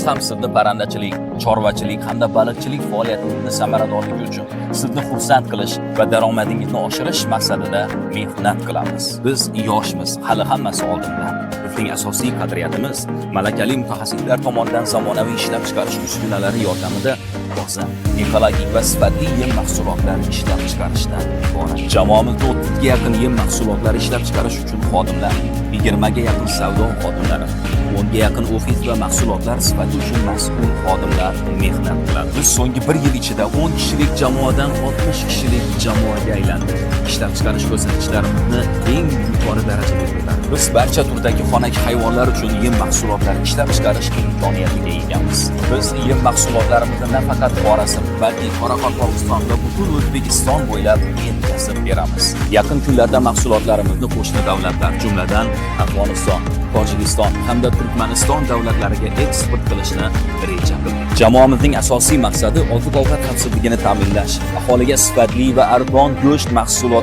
Biz ham sizni parrandachilik, chorvachilik hamda baliqchilik faoliyatingizni samaradorligi uchun sizni xursand qilish va daromadingizni oshirish maqsadida mehnat qilamiz. Biz yoshmiz, hali hammasi oldinda. Bizning asosiy qadriyatimiz malakali mutaxassislar tomonidan zamonaviy ishlab chiqarish uskunalari yordamida toza, ekologik va sifatli yem mahsulotlari ishlab chiqarishdan iborat. Jamoamizda 30 ga yaqin yem mahsulotlari ishlab chiqarish uchun xodimlar, 20 ga yaqin savdo xodimlari, 10 ga yaqin ofis va mahsulotlar sifati uchun mas'ul xodimlar mehnat qiladi. Biz so'nggi bir yil ichida 10 kishilik jamoadan 60 kishilik jamoaga aylandik. Ishlab chiqarish ko'rsatkichlarimizni eng yuqori darajaga ko'tardik. Biz barcha turdagi xonaki hayvonlar uchun yem mahsulotlari ishlab chiqarish imkoniyatiga egamiz. Biz yem mahsulotlarimizni nafaqat Xorazm, balki Qoraqalpog'iston va butun O'zbekiston bo'ylab yetkazib beramiz. Yaqin kunlarda mahsulotlarimizni qo'shni davlatlar, jumladan Afg'oniston, Tojikiston hamda Turkmaniston davlatlariga eksport qilishni reja qildik. Jamoamizning asosiy maqsadi oziq-ovqat xavfsizligini ta'minlash, aholiga sifatli va arzon go'sht mahsulot